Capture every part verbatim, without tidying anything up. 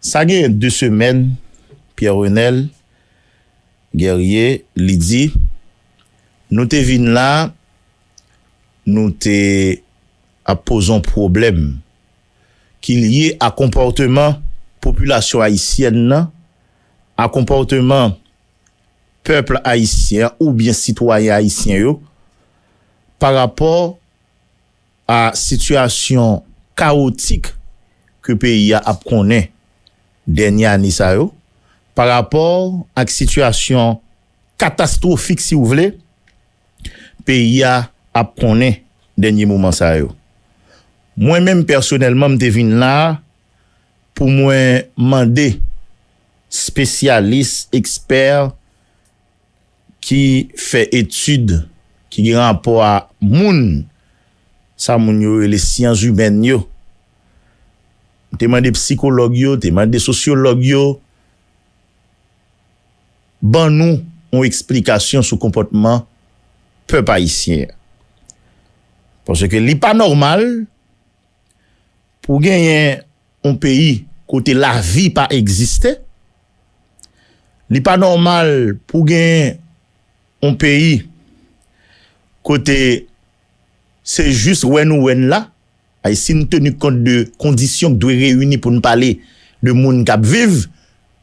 Sa gen de semèn, Pierre Renel Guerrier, li di, nou te vin la, nou te ap poze yon pwoblèm ki lye a konpòteman popilasyon ayisyèn nan, a konpòteman pèp ayisyen an oubyen sitwayen ayisyen yo, pa rapò a sitiyasyon kawotik ke peyi a ap konnen dènye ane sa yo, pa rapò ak sitiyasyon katastwofik, si w vle, peyi a ap konnen dènye moman sa yo. Mwen menm pèsonèlman, m te vin la a pou mwen mande espesyalis, ekspè ki fè etid ki gen rapò a moun, sa moun yo rele syans imèn yo. M te mande sikològ yo, te mande sosyològ yo, ban nou yon eksplikasyon sou konpòtman pèp ayisyen an. Paske li pa nòmal pou genyen yon peyi kote lavi pa egziste. Li pa nòmal pou genyen yon peyi kote se jis wè nou wè n la. Ay, si n teni kont de kondisyon k dwe reyini pou n pale de moun k ap viv,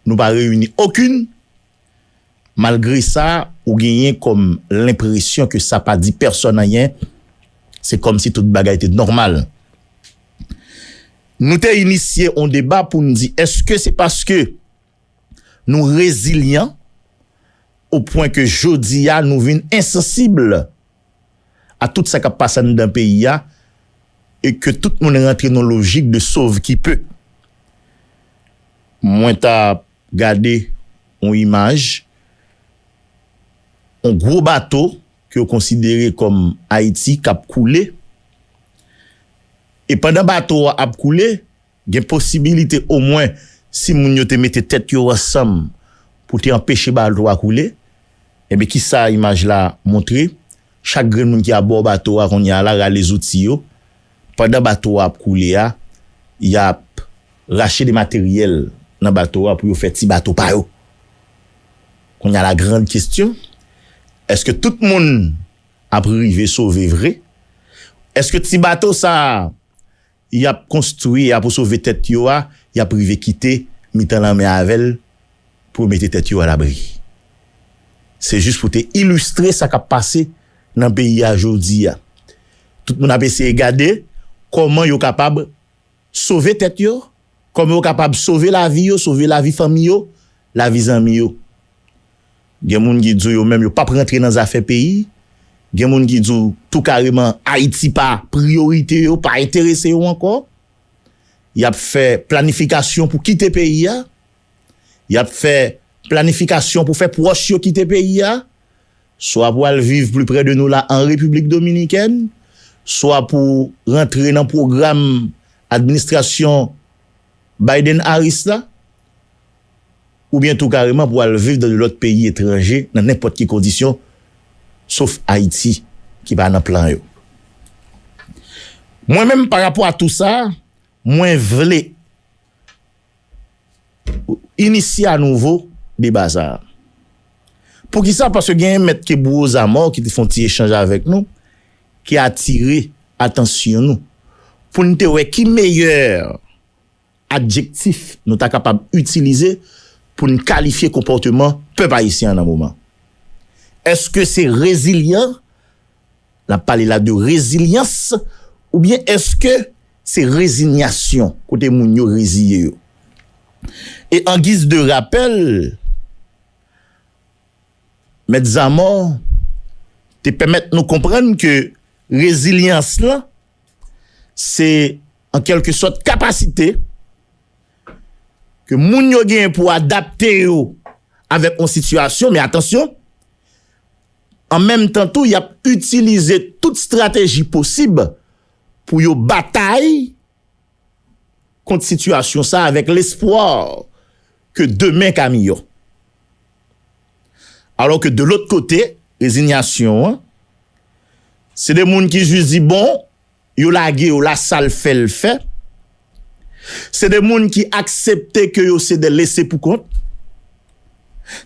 nou pa reyini okenn. Malgre sa, ou genyen kòm lenpresyon ke sa pa di pèsòn anyen, se kòmsi tout bagay te nòmal. Nou te inisye yon deba pou n di, èske se paske nou rezilyan o pwen ke jodi a nou vin ensansib a tout sa k ap pase anndan peyi a e ke tout moun rantre nan lojik de sauve qui peut. Mwen ta gade yon imaj, yon gwo bato ke yo konsidere kòm Ayiti k ap koule. E pandan bato a ap koule, gen posibilite omwen si moun yo te mete tèt yo ansanm pou te anpeche bato a koule, enben kisa imaj la montre? Chak grenn moun ki abò bato a kounye a la rale zouti yo. Pandan bato a ap koule a, y ap rache de materyèl nan bato a pou yo fè ti bato pa yo. Kounye a la grande question, èske tout moun ap rive sove vre? Èske ti bato sa a y ap konstwi a pou sove tèt yo a, y ap rive kite mitan lanmè avè l pou yo mete tèt yo alabri? Se jis pou te ilistre sa k ap pase nan peyi a jodi a. Tout moun ap eseye gade kòman yo kapab sove tèt yo, kòman yo kapab sove lavi yo, sove lavi fanmi yo, lavi zanmi yo. Gen moun ki di w yo menm yo p ap rantre nan zafè peyi. Gen moun ki di w tou kareman Ayiti pa priyorite yo, pa enterese yo ankò. Y ap fè planifikasyon pou kite peyi a. Y ap fè planifikasyon pou fè pwòch yo kite peyi a. Swa pou al viv pli prè de nou la an Repiblik Dominikèn, swa pou rantre nan pwogram administrasyon Biden-Harris la, oubyen tou kareman pou al viv nan de lòt peyi etranje nan nenpòt ki kondisyon, sof Ayiti ki pa nan plan yo. Mwen menm, pa rapò a tou sa, mwen vle inisye anouvo deba sa a. Poukisa? Paske genyen mèt ke Bouwo Zamò ki te fè yon ti echanj avèk nou, ki atire atansyon nou pou n te wè ki meyè adjektif nou ta kapab itilize pou n kalifye konpòteman pèp ayisyen an nan moman. Èske se rezilyan? N ap pale la de rezilyans, oubyen èske se rezinyasyon, kote moun yo reziye yo? E an giz de rapèl, Mèt Zamò te pèmèt nou konprann ke rezilyans lan, se an kèlke sòt kapasite ke moun yo genyen pou adapte yo avèk yon sitiyasyon, men atansyon, an menm tan tou, y ap itilize tout estrateji posib pou yo batay kont sitiyasyon sa avèk lespwa ke demen ka miyò. Alò ke de lòt kote, rezinyasyon an, se de moun ki jis di, bon, yo lage yo la, sa l fè, l fè. Se de moun ki aksepte ke yo se de lese pou kont.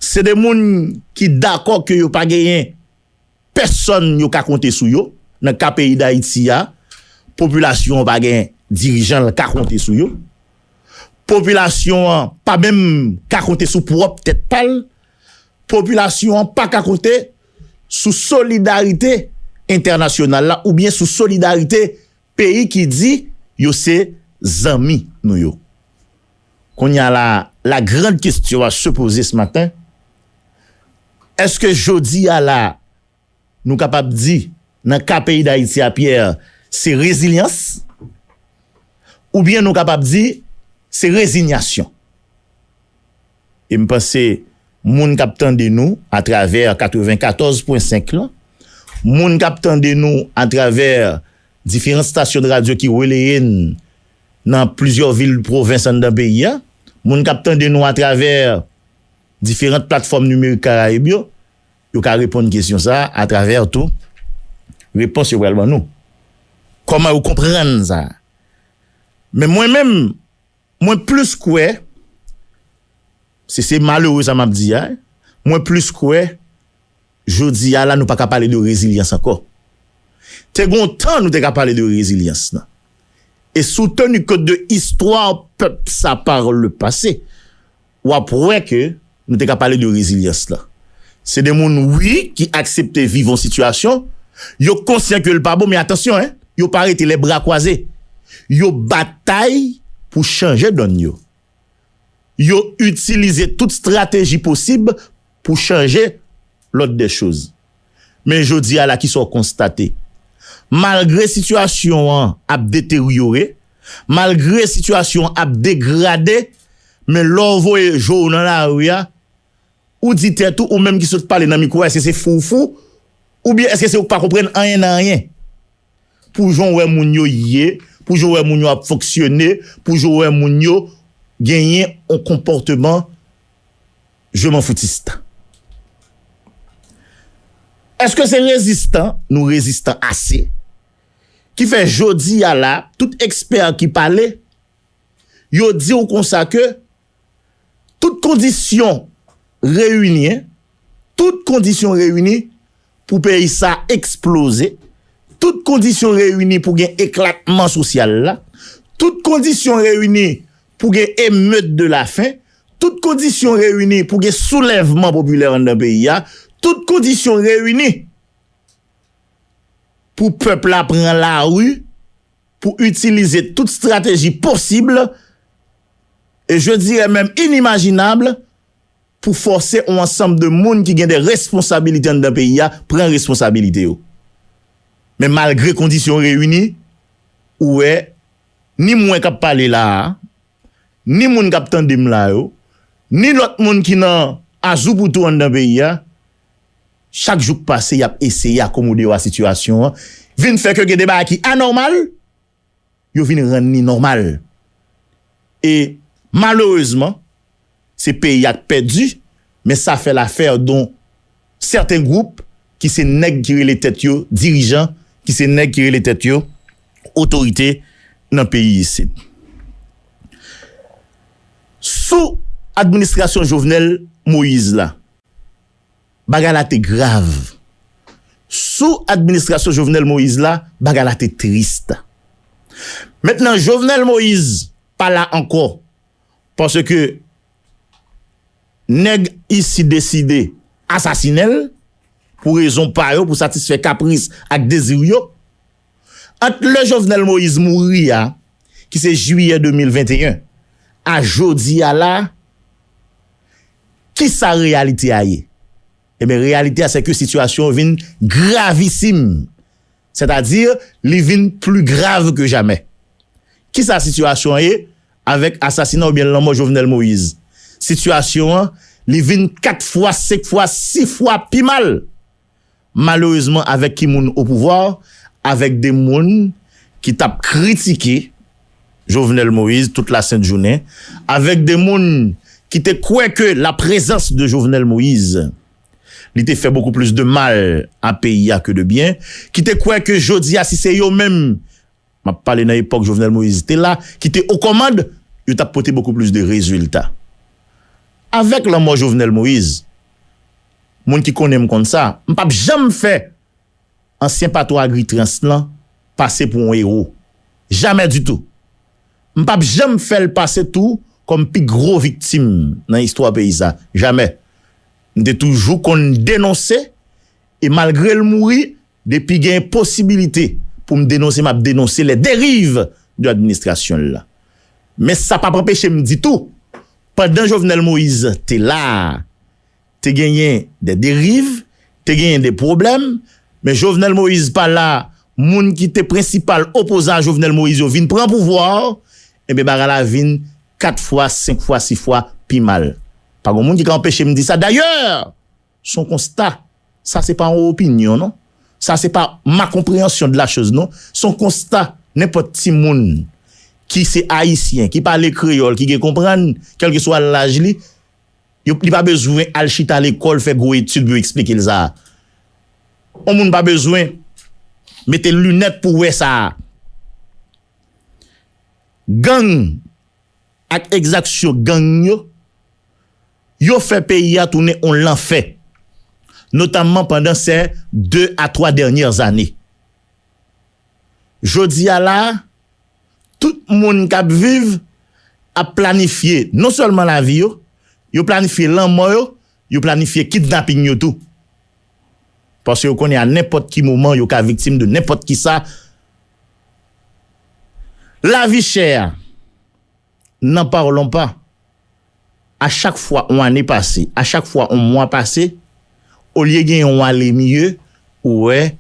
Se de moun ki dakò ke yo pa genyen pèsonn yo ka konte sou yo. Nan ka peyi Dayiti a, popilasyon an pa gen dirijan l ka konte sou yo. Popilasyon an pa menm ka konte sou pwòp tèt pa l. Popilasyon an pa ka konte sou solidarite entènasyonal la oubyen sou solidarite peyi ki di yo se zanmi nou yo. Kounye a la, la grande question à se poser ce matin, èske jodi a la, nou kapab di, nan ka peyi Dayiti a, Pierre, se rezilyans, oubyen nou kapab di, se rezinyasyon? E m panse, moun k ap tande nou atravè katrevenkatòz pwen senk lan, moun k ap tande nou atravè diferan stasyon de radyo ki releye n nan plizyè vil pwovens anndan peyi a, moun k ap tande nou atravè diferan platfòm nimerik Karayib yo, yo ka reponn kesyon sa a atravè tou repons yo pral ban nou. Kòman yo konprann sa a? Men mwen menm, mwen plis kwè, se, se malere sa m ap di a, mwen plis kwè, jodi a la, nou pa ka pale de rezilyans ankò. Te gen yon tan nou te ka pale de rezilyans lan. E si w teni kont de istwa pèp sa par le passé, w ap wè ke nou te ka pale de rezilyans lan. Se de moun, wi, ki aksepte viv yon sitiyasyon, yo konsyan ke l pa bon, men atansyon, en, yo pa rete lè bra kwaze. Yo batay pou chanje donn yo. Yo itilize tout estrateji posib pou chanje lòd dè choz. Men jodi a la, kisa w konstate? Malgre sitiyasyon an ap deteryore, malgre sitiyasyon an ap degrade, men lè w voye je w nan lari a, ou di tèt ou, ou menm ki sot pale nan mikwo a, èske se fou w fou? Oubyen èske se ou k pa konprann anyen nan anyen? Pou jan w wè moun yo ye, pou jan w wè moun yo ap fonksyone, pou jan w wè moun yo genyen yon konpòteman je m'en foutiste. Èske se rezistan, nou rezistan ase, ki fè jodi a la, tout ekspè ki pale, yo di w konsa ke tout kondisyon reyini, en, tout kondisyon reyini pou peyi sa eksploze, tout kondisyon reyini pou gen eklatman sosyal la, tout kondisyon reyini pou gen emeute de la faim, tout kondisyon reyini pou gen soulèvman popilè anndan peyi a, tout kondisyon reyini pou pèp la pran lari, pou itilize tout estrateji posib, e je dirais même inimaginable, pou fòse yon ansanm de moun ki gen de responsabilite anndan peyi a pran responsabilite yo. Men malgre kondisyon reyini, ou wè, ni mwen k ap pale la a, ni moun k ap tande m la yo, ni lòt moun ki nan azoupoutou anndan peyi a, chak jou k pase, y ap eseye akomode yo a sitiyasyon an, vin fè ke gen de bagay ki anòmal, yo vin rann li nòmal. E malerezman, se peyi a k pèdi, men sa fè lafè don sèten gwoup ki se nèg ki rele tèt yo dirijan, ki se nèg ki rele tèt yo otorite nan peyi isit. Sou administrasyon Jovenel Moïse la, bagay la te grav. Sou administrasyon Jovenel Moïse la, bagay la te tris. Mentnan, Jovenel Moïse pa la ankò, paske nèg isi deside asasinen l pou rezon pa yo, pou satisfè kapris ak dezi yo. Ant lè Jovenel Moïse mouri a, ki se jiyè de mil venteyen, a jodi a la, kisa reyalite a ye? Ebyen, reyalite a, se ke sitiyasyon an vin gravisim. Sètadi, li vin pli grav ke jamè. Kisa sitiyasyon an ye avèk asasina oubyen lanmò Jovenel Moïse? Sitiyasyon an, li vin kat fwa, senk fwa, sis fwa pi mal. Malerezman, avèk ki moun o pouvwa? Avèk de moun ki t ap kritike Jovenel Moïse tout lasent jounen, avèk de moun ki te kwè ke la présence de Jovenel Moïse, li te fè beaucoup plus de mal à peyi a ke de byen, ki te kwè ke jodi a, si se yo menm m ap pale nan epòk Jovenel Moïse te la, ki te o kòmand, yo t ap pote bokou plis de rezilta. Avèk lanmò Jovenel Moïse, moun ki konnen m konn sa, m p ap janm fè ansyen patwon Agritrans lan pase pou yon ewo. Jamè ditou. M p ap janm fè l pase tou kòm pi gwo viktim nan istwa peyi sa. Jamè. M te toujou konn denonse, e malgre l mouri, depi gen posibilite pou m denonse, m ap denonse les dérives de administrasyon l la. Men sa p ap anpeche m ditou, pandan Jovenel Moïse te la a, te genyen de deriv, te genyen de pwoblèm, men Jovenel Moïse pa la, moun ki te prensipal opozan a Jovenel Moïse yo vin pran pouvwa a, ebyen bagay la vin kat fwa, senk fwa, sis fwa pi mal. Pa gen moun ki ka anpeche m di sa. Dayè, se yon konsta. Sa se pa yon opinyon, non. Sa se pa ma konpreyansyon de la choz, non. Se yon konsta. Nenpòt timoun ki se ayisyen, ki pale kreyòl, ki gen konprann, kèlkeswa laj li, yo, li pa bezwen al chita lekòl, fè gwo etid pou yo eksplike l sa a. Yon moun pa bezwen mete linèt pou wè sa a. Gang ak egzaksyon gang yo, yo fè peyi a tounen yon lanfè, notamman pandan se de a twa dènyè ane. Jodi a la, tout moun k ap viv ap planifye non sèlman lavi yo, yo planifye lanmò yo, yo planifye kidnaping yo tou. Paske yo konnen a nenpòt ki moman yo ka viktim de nenpòt ki sa. Lavi chè a, n'en parlons pas. A chak fwa yon ane pase, a chak fwa yon mwa pase, olye gen yon ale mye, ou wè,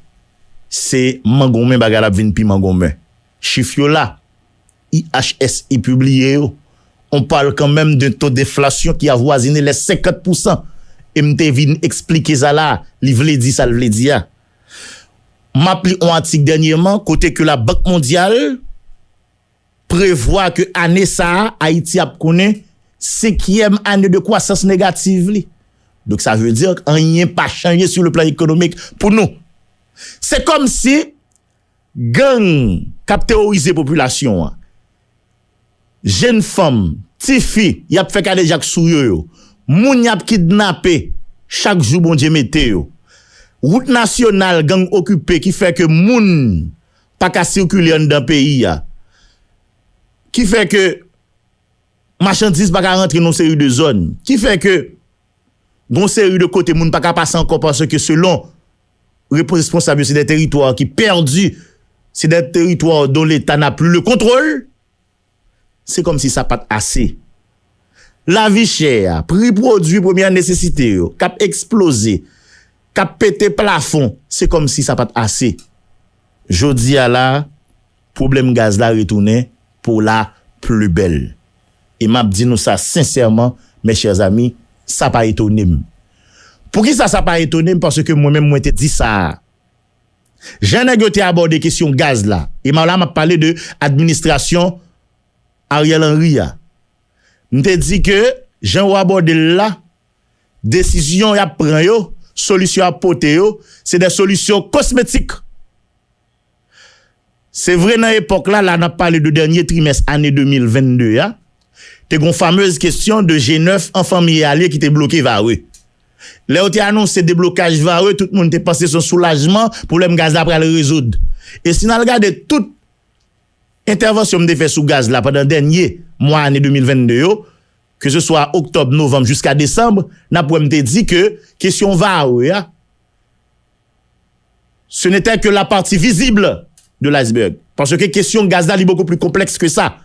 se mangonmen bagay la ap vin pi mangonmen. Chif yo la, I H S I pibliye yo. On parle quand même d'un taux d'inflation qui avoisine les cinquante pour cent. E m te vin eksplike sa la, li vle di sa l vle di a. M ap li yon atik dènyèman, kote ke Labank Mondyal prevwa ke ane sa a, Ayiti ap konnen senkyèm ane de kwasans negativ li. Donk, sa vle di anyen pa chanje sou le plan ekonomik pou nou. Se kòmsi gang k ap teworize popilasyon an, jenn fanm, tifi, y ap fè kadejak sou yo yo, moun y ap kidnape chak jou Bondye mete yo, wout nasyonal gang okipe ki fè ke moun pa ka sikile anndan peyi a, ki fè ke machandiz pa ka rantre nan yon seri de zòn, ki fè ke gon seri de kote moun pa ka pase ankò paske selon repo-, responsab yo, se de teritwa ki pèdi, se de teritwa dont l'État n'a plus le contrôle. Se kòmsi sa pa t ase. Lavi chè a, pri pwodui premyè nesesite yo, k ap eksploze, k ap pete plafon, se kòmsi sa pa t ase. Jodi a la, pwoblèm gaz la retounen pour la plus belle. E m ap di nou sa sensèman, mes chers amis, sa pa etone m. Poukisa sa pa etone m? Paske mwen menm, mwen te di sa a. Jan nèg yo te abòde kesyon gaz la, e m la m ap pale de administrasyon Ariel Henry a. M te di ke jan yo abòde l la, desizyon y ap pran yo, solisyon y ap pote yo, se de solisyon kosmetik. Se vre, nan epòk la, la n ap pale de dènye trimès ane de mil vennde a, te gon famez kesyon de G nèf an fanmi e alye ki te bloke Vare. Lè yo te anonse deblokaj Vare, tout moun te panse se yon soulajman, pwoblèm gaz la pral rezoud. E si n al gade tout entèvansyon m te fè sou gaz la pandan dènye mwa ane de mil vennde yo, ke se swa oktòb, novanm jiska desanm, n ap wè m te di ke kesyon Vare a, ce n'était que la partie visible de l'iceberg. Paske kesyon gaz la, li bokou pli konplèks ke sa.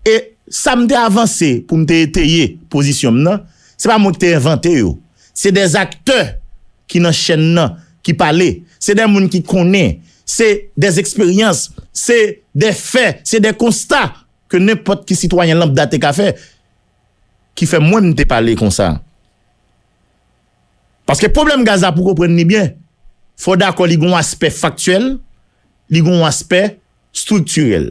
E sa m te avanse pou m te eteye pozisyon m nan, se pa mwen ki te envante yo. Se de aktè ki nan chèn nan ki pale. Se de moun ki konnen. Se de eksperyans. Se de fè. Se de konsta ke nenpòt ki sitwayen lanbda te ka fè. Ki fè mwen m te pale konsa. Paske pwoblèm gaz la, pou konprann li byen, fò w dakò li gen yon aspè faktyèl, li gen yon aspè estriktirèl.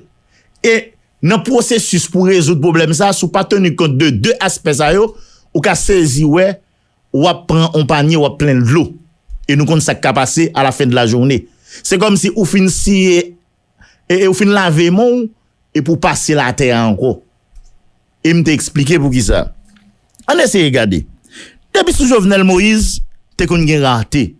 E nan pwosesis pou rezoud pwoblèm sa, si w pa teni kont de de aspè sa yo, ou ka sezi wè w ap pran yon panye, w ap plen l dlo. E nou konn sa k ka pase à la fin de la journée. Se kòmsi ou fin siye E, e ou fin lave men w, epi w pase l atè a ankò. E m te eksplike poukisa. Ann eseye gade. Depi sou Jovenel Moïse, te konn gen rate.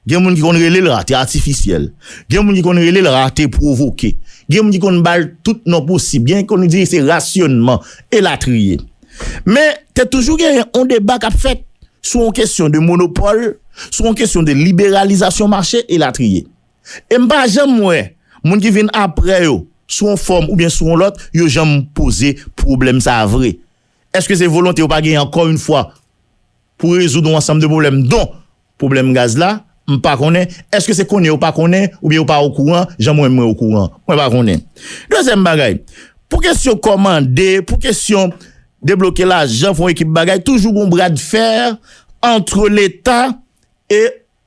Gen moun ki konn rele l rate atifisyèl. Gen moun ki konn rele l rate pwovoke. Gen moun ki konn ba l tout non posib. Gen ki konn di se rasyonman, elatriye. Men, te toujou genyen yon deba k ap fèt sou yon kesyon de monopòl, sou yon kesyon de liberalizasyon mache, elatriye. E m pa janm wè moun ki vin apre yo, sou yon fòm oubyen sou yon lòt, yo janm poze pwoblèm sa a vre. Èske se volonte yo pa genyen, ankò yon fwa, pou rezoud yon ansanm de pwoblèm, don pwoblèm gaz la? M pa konnen. Èske se konnen yo pa konnen, oubyen yo pa okouran, jan mwen, mwen okouran? Mwen pa konnen. Dezyèm bagay, pou kesyon kòmande, pou kesyon debloke lajan, fè yon ekip bagay, toujou gon bra de fè ant Leta e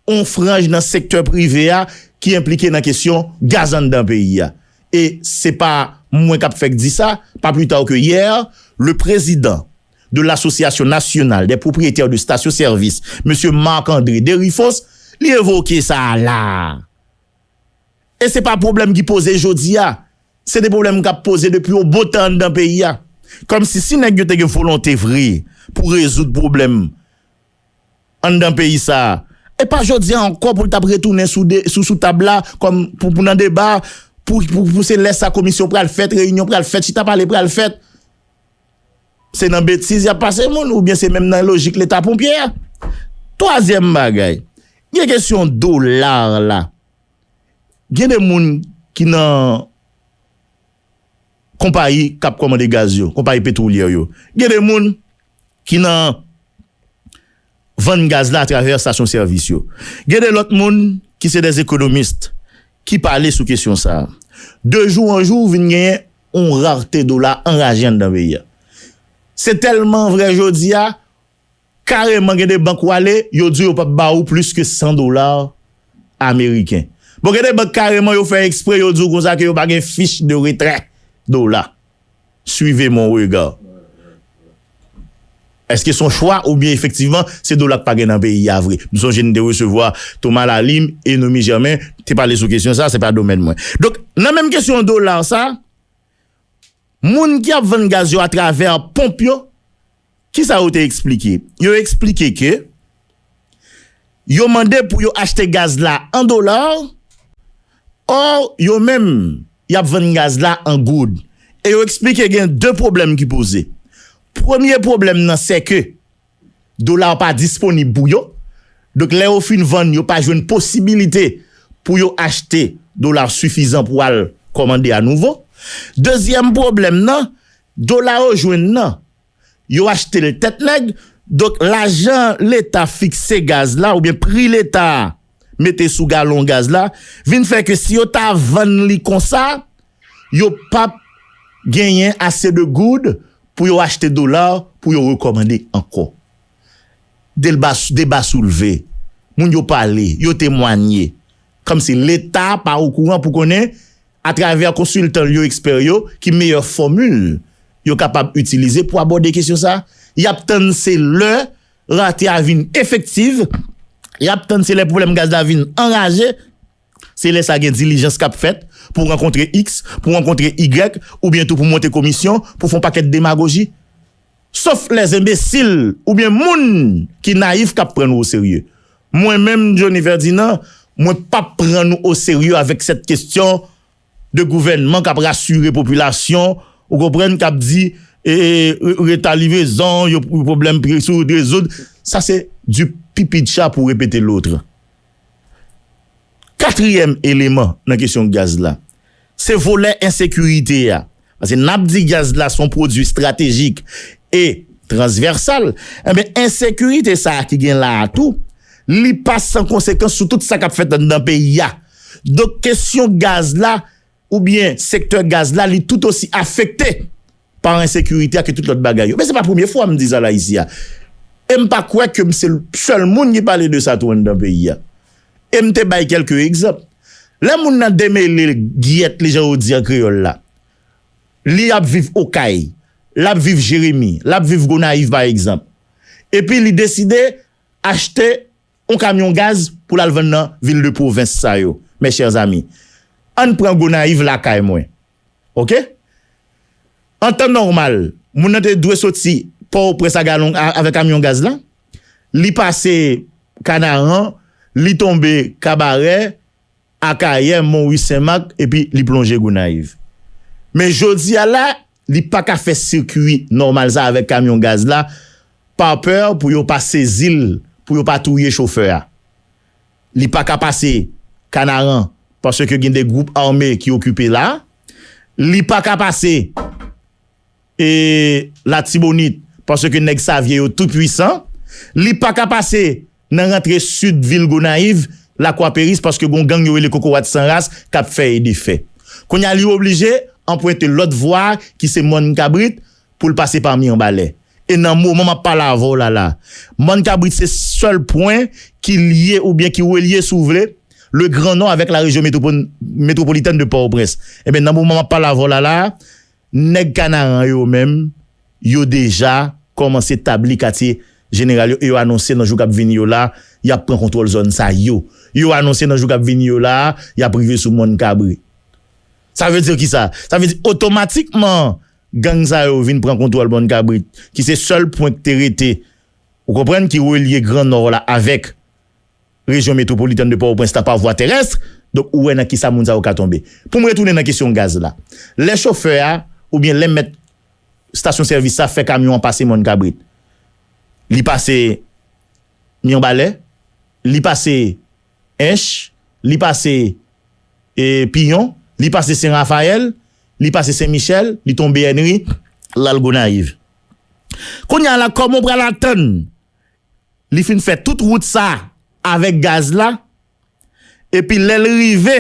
yon franj nan sektè prive a ki enplike nan kesyon gaz anndan peyi a. E se pa mwen k ap fèk di sa, pas plus tard que hier, le président de l'Association nationale des propriétaires de stations-service, mesye Marc André Derifos, li evoke sa a la. E se pa pwoblèm ki poze jodi a. Se de pwoblèm k ap poze depi yon bon tan anndan peyi a. Kòmsi si nèg yo te gen volonte vre pou rezoud pwoblèm anndan peyi sa a, e pa jodi a ankò pou l t ap retounen sou, de, sou, sou tab la kòm pou, pou nan deba, pou, pou, pou se lè sa komisyon pral fèt, reyinyon pral fèt, chita pale pral fèt. Se nan betiz y ap pase moun, oubyen se menm nan lojik Leta ponpye a? Twazyèm bagay, gen kesyon dola la. Gen de moun ki nan konpayi k ap kòmande gaz yo, konpayi petwolyè yo. Gen de moun ki nan vann gaz la atravè estasyon sèvis yo. Gen de lòt moun ki se dè ekonomis ki pale sou kesyon sa a. De jou an jou, vin genyen yon rarte dola anraje anndan peyi a. Se tèlman vrè jodi a, kareman gen de bank w ale, yo di w yo p ap ba ou plis ke san dola ameriken. Bon, gen de bank kareman yo fè ekspre, yo di w konsa ke yo pa gen fich de retrè dola. Suivez mon regard. Èske se yon chwa oubyen efektivman se dola k pa gen nan peyi a vre? M sonje n te resevwa Thomas Lalime e Nomy Germain te pale sou kesyon sa, se pa domèn mwen. Donk, nan menm kesyon dola sa, moun ki ap vann gaz yo atravè ponp yo, kisa yo te eksplike? Yo eksplike ke yo mande pou yo achte gaz la an dola, ò, yo menm, y ap vann gaz la an goud. E yo eksplike gen de pwoblèm ki poze. Premye pwoblèm nan, se ke dola pa disponib pou yo. Donk, lè yo fin vann, yo pa jwenn posibilite pou yo achte dola sifizan pou al kòmande a nouvo. Dezyèm pwoblèm nan, dola yo jwenn nan, yo achte l tèt nèg. Donk, lajan Leta fikse gaz la, oubyen pri Leta mete sou galon gaz la, vin fè ke si yo ta vann li konsa, yo p ap genyen ase de goud pou yo achte dola pou yo rekòmande ankò. Deba, deba soulve. Moun yo pale, yo temwanye. Kòmsi Leta pa okouran pou konnen, atravè konsiltan l yo, ekspè yo, ki meyè fòmil yo kapab itilize pou abòde kesyon sa a. Y ap tann se lè rate a vin efektiv. Y ap tann se lè pwoblèm gaz la vin anraje. Se lè sa gen dilijans k ap fèt pou rankontre X, pou rankontre Y, oubyen tou pou monte komisyon, pou fè yon pakèt demagoji. Sof lèzenbesil oubyen moun ki nayif k ap pran nou oserye. Mwen menm, Johnny Ferdinand, mwen p ap pran nou oserye avèk sèt kesyon de gouvènman k ap rasire popilasyon, ou konprann, k ap di, e, e, re-, reta livrezon, yo, pwoblèm pri sou rezoud. Sa se du pipi de chat pou repete lòt. Katriyèm eleman nan kesyon gaz la, se volè ensekirite a. Paske n ap di gaz la se yon pwodui estratejik e transvèsal, enben, ensekirite sa a ki gen la a tou, li pa san konsekans sou tout sa k ap fèt anndan peyi a. Donk, kesyon gaz la, oubyen sektè gaz la, li tout osi afekte pa ensekirite a ke tout lòt bagay yo. Men se pa premye fwa m di sa la isi a. E m pa kwè ke m se sèl moun ki pale de sa tou anndan peyi a. E m te bay kèlke egzanp. Lè moun nan demele giyèt li, jan yo di an kreyòl la, li ap viv Okay, l ap viv Jeremi, l ap viv Gonayiv, pa egzanp. Epi li deside achte yon kamyon gaz pou l al vann nan vil de pwovens sa yo, mes chers amis. Ann pran Gonayiv lakay mwen. Oke? An tan nòmal, moun nan te dwe soti Pòtoprens a galon, a, avèk kamyon gaz la. Li pase Kanaran, li tonbe Kabarè, Akayè, Monwi, Senmak, epi li plonje Gonayiv. Men jodi a la, li pa ka fè sikwi nòmal sa avèk kamyon gaz la, pa pè pou yo pa sezi l, pou yo pa touye chofè a. Li pa ka pase Kanaran, paske gen de gwoup ame ki okipe la. Li pa ka pase e Latibonit, paske nèg Savye yo tou pwisan. Li pa ka pase nan rantre sid vil Gonayiv, Lakwa Peris, paske gon gang yo rele Kokorat San Ras k ap fè e defè. Kounye a, li oblije anprente lòt vwa ki se Mòn Kabrit pou l pase pa Mibalè. E nan moman m ap pale avè w la la, Mòn Kabrit se sèl pwen ki lye oubyen ki relye, si w vle, le Gran Nò avèk la rejyon metwopol-, metwopolitèn de Pòtoprens. Ebyen, nan moman m ap pale avè w la la, nèg Kanaran yo menm, yo deja kòmanse tabli katye jeneral yo, e yo anonse nan jou k ap vini yo la, y ap pran kontwòl zòn sa yo. Yo anonse nan jou k ap vini yo la, y ap rive sou Mòn Kabrit. Sa vle di kisa? Sa vle di otomatikman, gang sa yo vin pran kontwòl Mòn Kabrit, ki se sèl pwen ki te rete, ou konprann, ki relye Gran Nò la avèk rejyon metwopolitèn de Pòtoprens la pa vwa terès. Donk, ou wè nan kisa moun sa yo ka tonbe. Pou m retounen nan kesyon gaz la. Lè chofè a, oubyen lè mèt estasyon sèvis sa fè kamyon an pase Mòn Kabrit, li pase Mibalè, li pase Ench, li pase, e, Piyon, li pase Sen Rafayèl, li pase Sen Michèl, li tonbe Ènri, l al Gonayiv. Kounye a la, kòman w pral atann li fin fè tout wout sa avèk gaz la, epi lè l rive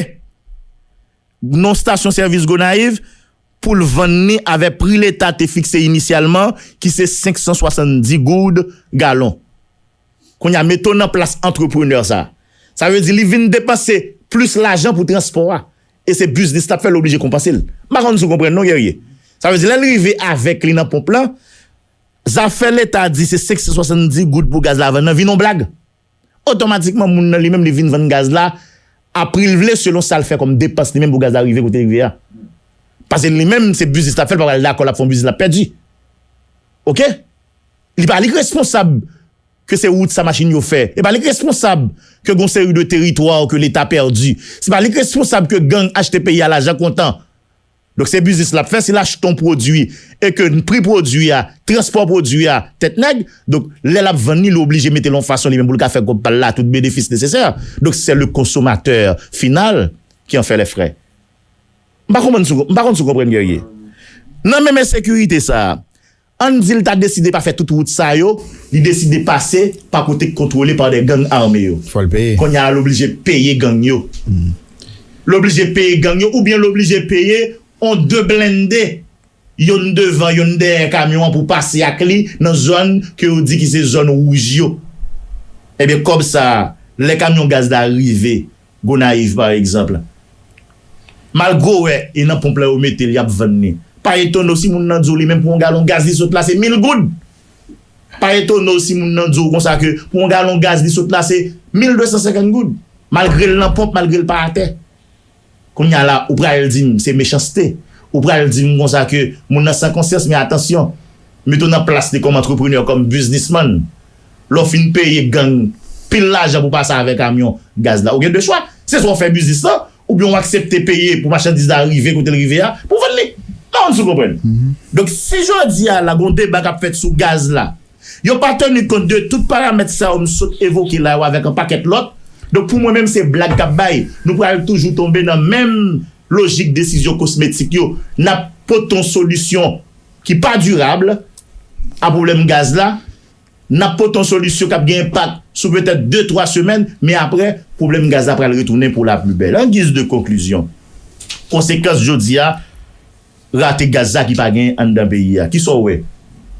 nan stasyon sèvis Gonayiv, pou l vann li avè pri Leta te fikse inisyalman, ki se senk san swasanndis goud galon. Kounye a, mete w nan plas antreprenè sa. Sa vle di li vin depanse plis lajan pou transpò a. E se biznis l ap fè, l oblije konpanse l. M pa konn si w konprann non, Guerrier. Sa vle di lè l rive avèk li nan ponp lan, zafè Leta di se senk san swasanndis goud pou gaz la vann nan vin yon blag. Otomatikman, moun nan li menm, li vin vann gaz la a pri l vle, selon sa l fè kòm depans li menm pou gaz la rive kote l rive a. Paske li menm, se biznis l ap fè, l pa pral dakò l ap fè yon biznis l ap pèdi. Oke? Li pa li k responsab ke se wout sa machin yo fè. E pa li k responsab ke gon seri de teritwa ke Leta pèdi. Se pa li k responsab ke gang achte peyi a lajan kontan. Donk, se biznis l ap fè, si l achte yon pwodui e ke pri pwodui a, transpò pwodui a, tèt nèg, donk, lè l ap vann li, li oblije mete l yon fason li menm pou l ka fè kòb pa l la, tout benefis nesesè. Donk, c'est le consommateur final qui en fait les frais. M pa konprann si w, m pa konn si w konprann, Guerrier. Nan menm ensekirite sa a, ann di l ta deside pa fè tout wout sa yo, li deside pase pa kote k kontwole pa de gang ame yo. Fò l peye. Kounye a, l oblije peye gang yo. L oblije peye gang yo, oubyen l oblije peye yon de blende, youn devan, youn dèyè kamyon an pou pase ak li nan zòn ke yo di ki se zòn wouj yo. Ebyen, kòb sa a, lè kamyon gaz la rive Gonayiv, pa egzanp, malgre w wè e nan ponp la yo mete l, y ap vann li, pa etone w si moun nan di w li menm pou yon galon gaz li sot la se mil goud. Pa etone w si moun nan di w konsa ke pou yon galon gaz li sot la se mil de san senkant goud. Malgre l nan ponp, malgre l pa atè. Kounye a la, ou pral di m se mechanste. Ou pral di m konsa ke moun nan san konsyans, men atansyon, mete w nan plas li kòm antreprenè, kòm biznismann. Lè w fin peye gang pil lajan pou pase avè kamyon gaz la, ou gen de chwa. Se swa w fè biznis lan, oubyen w aksepte peye pou machandiz la rive kote l rive a, pou w vann li. M pa konn si w konprann. Donk, si jodi a la, gon deba k ap fèt sou gaz la, yo pa teni kont de tout paramèt sa yo m sot evoke la yo avèk yon pakèt lòt. Donk, pou mwen menm, se blag k ap bay. Nou pral toujou tonbe nan menm lojik desizyon kosmetik yo. N ap pote yon solisyon ki pa dirab a pwoblèm gaz la. N ap pote yon solisyon k ap gen enpak sou petèt de, twa semèn, men apre, pwoblèm gaz la pral retounen pour la plus belle. An giz de konklizyon, konsekans jodi a, rate gaz la ki pa gen anndan peyi a. Kisa w wè?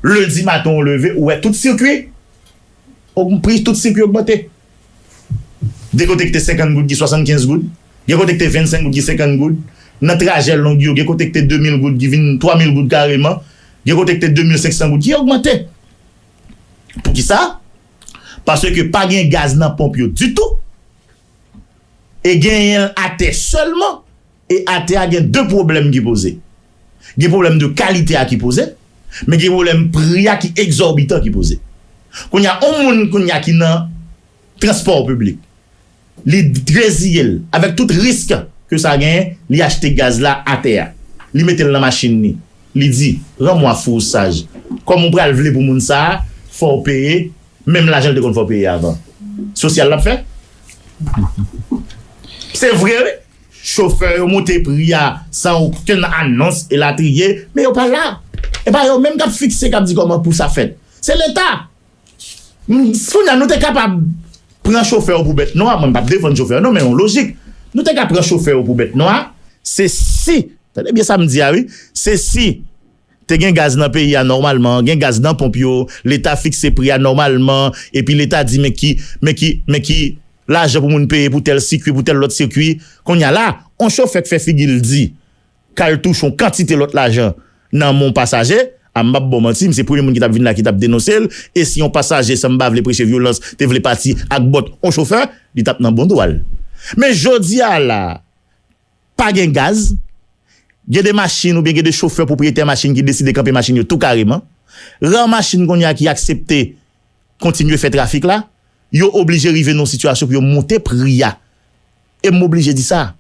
Lendi maten w leve, ou wè tout sikwi, pri tout sikwi ogmante. Gen kote ki te senkant goud, ki swasannkenz goud. Gen kote ki te vennsenk goud, ki senkant goud. Nan trajè long yo, gen kote ki te de mil goud, ki vin twa mil goud kareman. Gen kote ki te de mil senk san goud, ki ogmante. Poukisa? Paske pa gen gaz nan ponp yo ditou. E genyen l atè sèlman. E atè a gen de pwoblèm ki poze. Gen pwoblèm de kalite a ki poze, men gen pwoblèm pri a ki egzòbitan ki poze. Kounye a, yon moun kounye a ki nan transpò piblik, li reziye l avèk tout risk ke sa genyen, li achte gaz la atè a. Li mete l nan machin li. Li di, "Rann mwen fou saj." Kòm ou pral vle pou moun sa a, fò w peye menm lajan l te konn fè w peye avan. Sosyal l ap fè? Se vre, wi. Chofè yo monte pri a san okenn anons elatriye, men yo pa la. E pa yo menm k ap fikse, k ap di kòman pou sa fèt. Se Leta. M, kounye a, nou te kapab pran chofè yo pou bèt nwa. Mwen, m p ap defann chofè yo, non, men yon lojik. Nou te ka pran chofè yo pou bèt nwa. Se si, tande byen sa m di a, wi. Se si te gen gaz nan peyi a nòmalman, gen gaz nan ponp yo, Leta fikse pri a nòmalman, epi Leta di, men ki, men ki, men ki lajan pou moun peye pou tèl sikui, pou tèl lòt sikui. Kounye a la, yon chofè k fè figi l di, k al touche yon kantite lòt lajan nan men yon pasaje, a m p ap ba w manti, m se premye moun ki t ap vin la ki t ap denonse l, e si yon pasaje, san m pa vle preche vyolans, te vle pati ak bòt yon chofè, li t ap nan bon dwa l. Men jodi a la, pa gen gaz, gen de machin oubyen gen de chofè pwopriyetè machin ki deside kanpe machin yo tou kareman. Ran machin kounye a ki aksepte kontinye fè trafik la, yo oblije rive nan yon sitiyasyon pou yo monte pri a. E m oblije di sa.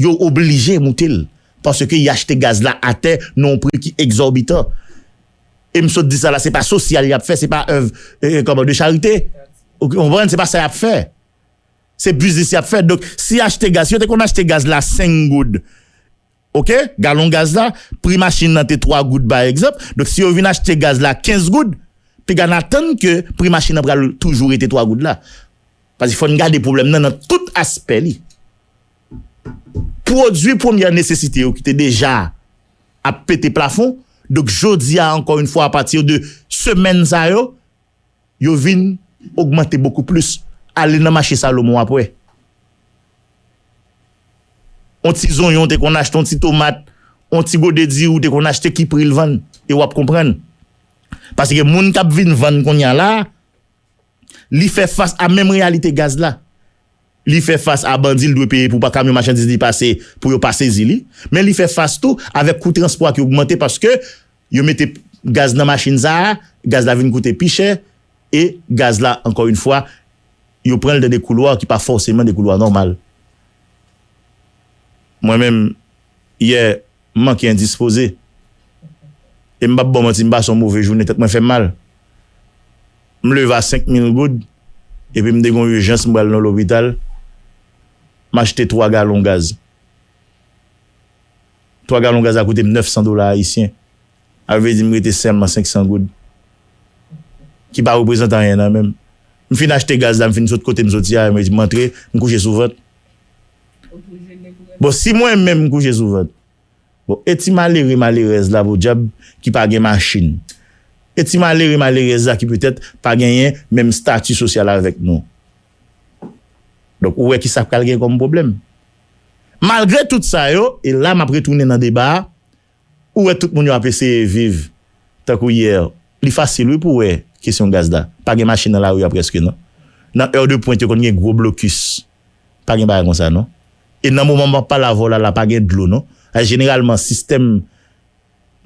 Yo oblije moute l. Paske y achte gaz la atè nan yon pri ki egzòbitan. E m sot di sa la, se pa sosyal y ap fè, se pa èv, e, kòman, de charite. Ou konprann? Se pa sa y ap fè. Se biznis y ap fè. Donk, si achte gaz, si yo te konn achte gaz la senk goud, oke, galon gaz la, pri machin nan te twa goud, pa egzanp. Donk, si yo vin achte gaz la kenz goud, piga n atann ke pri machin nan pral toujou rete twa goud la. Paske fò n gade pwoblèm nan nan tout aspè li. Pwodui premyè nesesite yo ki te deja ap pete plafon, donk, jodi a, ankò yon fwa, apati de semèn sa yo, yo vin ogmante bokou plis. Ale nan mache Salomon w ap wè. On ti zonyon w te konn achte, on ti tomat, on ti gode diri w te konn achte, ki pri l vann, e w ap konprann. Paske moun k ap vin vann kounye a la, li fè fas a menm reyalite gaz la. Li fè fas a bandi l dwe peye pou pa kamyon machandiz li pase, pou yo pa sezi li. Men li fè fas tou avèk kou transpò a ki ogmante paske yo mete gaz nan machin sa a, gaz la vin koute pi chè, e gaz la, ankò yon fwa, yo pran l dan de koulwa ki pa fòseman de koulwa nòmal. Mwen menm, yè, m manke endispoze. E m p ap ba w manti, m pase yon move jounen, tèt mwen fè m mal. M leve a senk mil goud, epi m te gen yon ijans, m pral nan lopital, m achte twa galon gaz. Twa galon gaz la koute m nèf san dola ayisyen. A vle di m rete sèlman senk san goud. Ki pa reprezante anyen nan men m. M fin achte gaz la, m fin sot kote m soti a, m redi m antre, m kouche sou vant. Bon, si mwen menm m kouche sou vant, bon, e ti malere, malerèz la, podyab, ki pa gen machin. E ti malere, malerèz la ki petèt pa genyen menm estati sosyal avèk nou. Donk, ou wè ki sa k pral gen kòm pwoblèm. Malgre tout sa yo, e la m ap retounen nan deba a, ou wè tout moun yo ap eseye viv tankou yè. Li fasil, wi, pou w wè kesyon gaz la. Pa gen machin nan lari a prèske, non. Nan è de pwent, yo konn gen gwo blokis. Pa gen bagay konsa, non. E nan moman m ap pale avè w la, la pa gen dlo, non. A, jeneralman, sistèm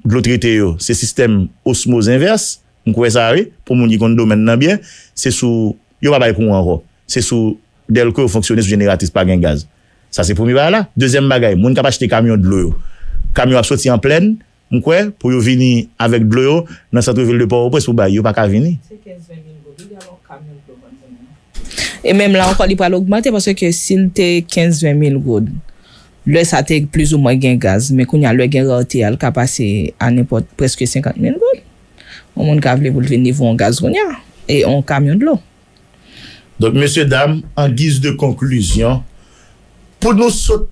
dlo trete yo, se sistèm osmoz envès. M kwè sa, wi, pou moun ki konn domèn nan byen, se sou, yo pa bay kouran ankò. Se sou dèlko yo fonksyone, sou jeneratris, pa gen gaz. Sa se premye bagay la. Dezyèm bagay, moun k ap achte kamyon dlo yo. Kamyon ap soti an plèn, m kwè, pou yo vini avèk dlo yo nan sant vil de Pòtoprens pou bay, yo pa ka vini. Se kenz ven mil goud, wi, galon kamyon dlo vann kounye a. E menm la ankò, li pral ogmante, paske si l te kenz ven mil goud, lè sa te plizoumwen gen gaz, men kounye a, lè gen rate a, l ka pase a nenpòt, prèske senkant mil goud. Yon moun ka vle pou l vin livre yon gaz kounye a, e yon kamyon dlo. Donk, mesye dam, an giz de konklizyon, pou nou sot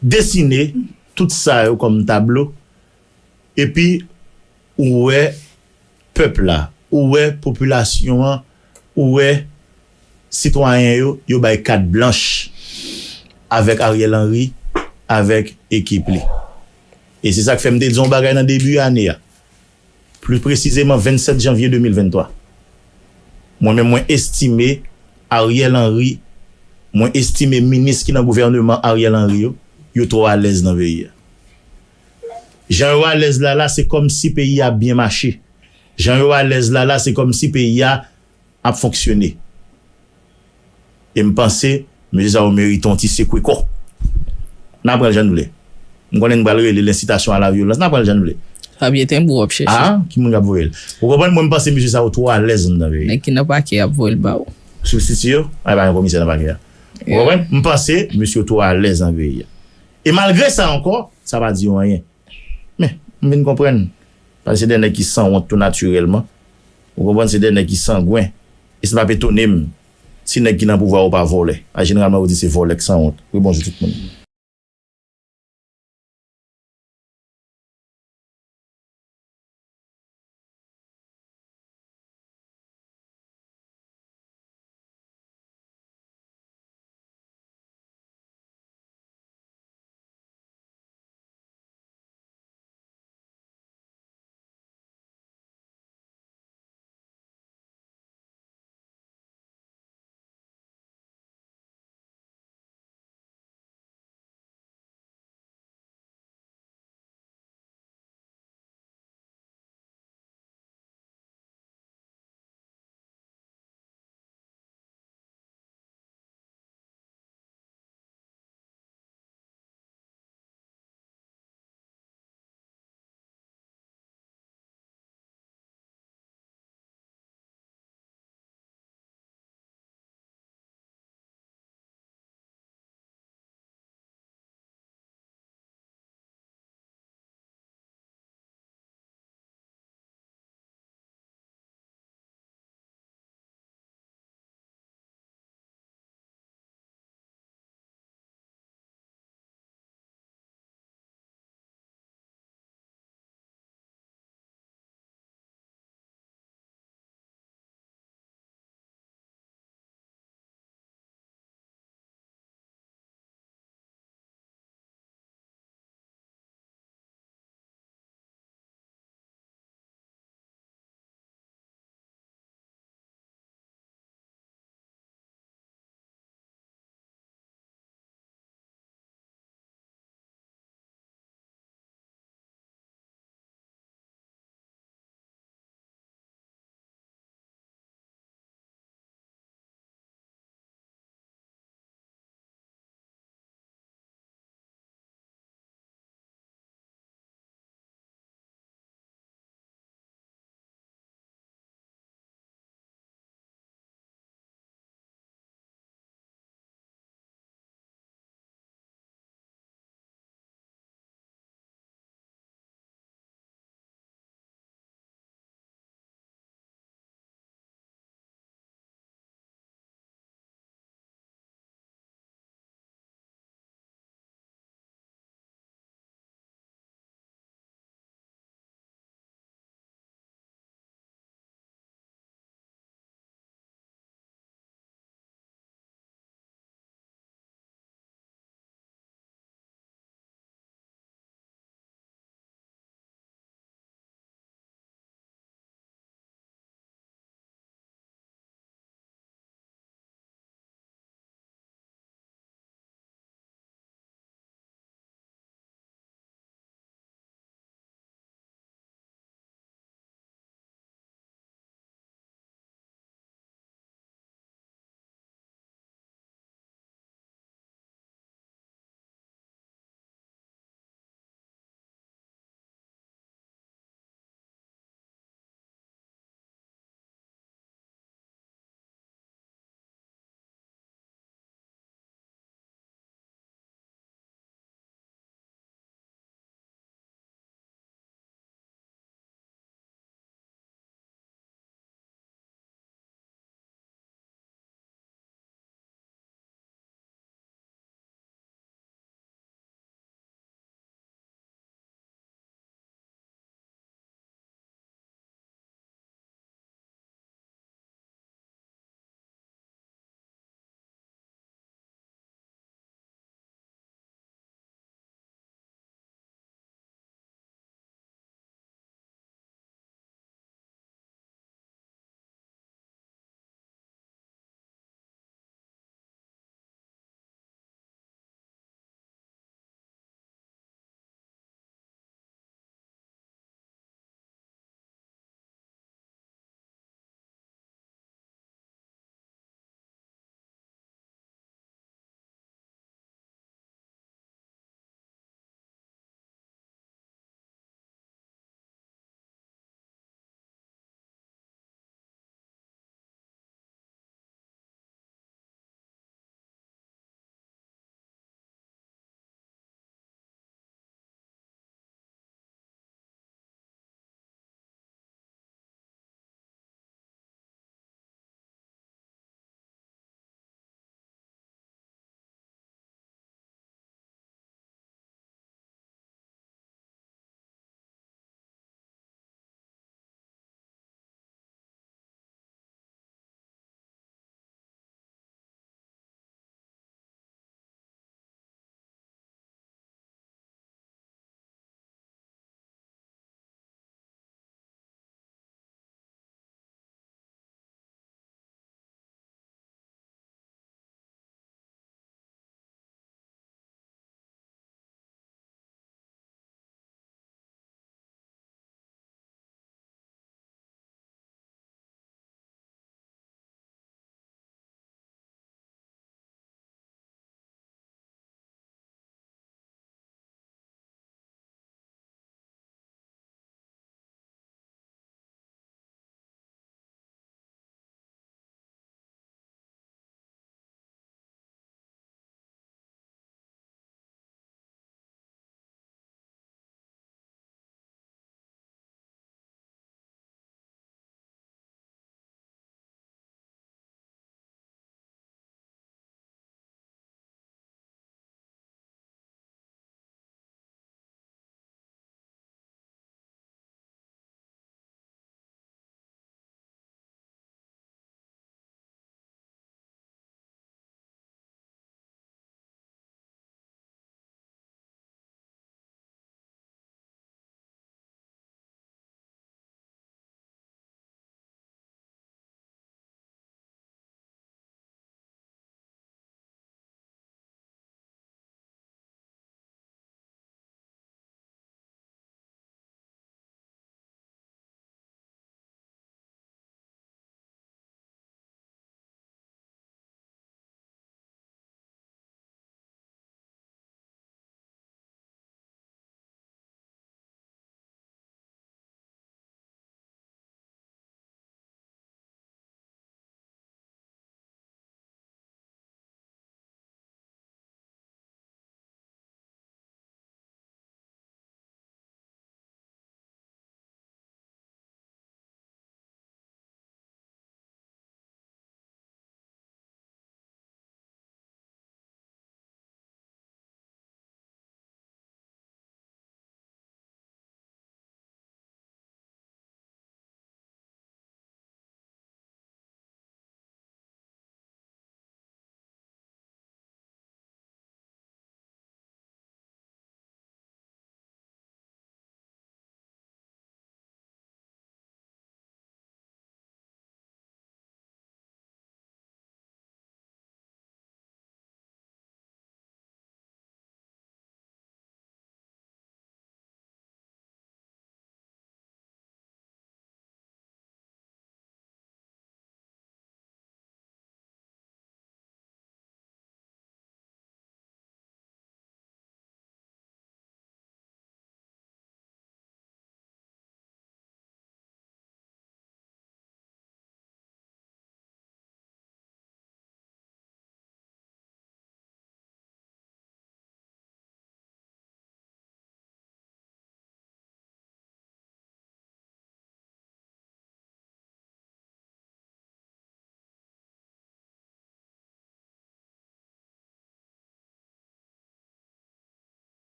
desine tout sa yo kòm tablo, epi ou wè pèp la, ou wè popilasyon an, ou wè sitwayen yo, yo bay kat blanch avèk Ariel Henry, avèk ekip li. E se sa k fè m te di yon bagay nan debi ane a. Plis presizeman, vennsèt janvye de mil venntwa. Mwen menm, mwen estime Ariel Henry Mwen estime minis ki nan gouvèneman Ariel Henry yo, yo twò alèz nan peyi a. Jan yo alèz la la, se kòmsi peyi a ap byen mache. Jan yo alèz la la, se kòmsi peyi a ap fonksyone. E m panse, mesye sa yo merite yon ti sekwe kò. N a pran l jan n vle. M konnen n pral rele l'incitation à la violence. N a pran l jan n vle. Fabien Tenbou w ap chèche. Ah, ki moun k ap voye l? Ou konprann? Mwen, m panse mesye sa yo twò alèz anndan peyi. Nèg ki nan pakè ap voye l ba ou. Sibstitye yo? A, pa gen komisè nan pakè a. Ou konprann? M panse mesye yo twò alèz nan peyi a. E malgre sa ankò, sa pa di yo anyen. Men, m vin konprann. Paske se de nèg ki sanwont tou natirèlman. Ou konprann? Se de nèg ki sangwen. E sa p ap etone m si nèg ki nan pouvwa yo pa vòlè. A, jeneralman, yo di se vòlè k sanwont. Wi, bonjou tout moun.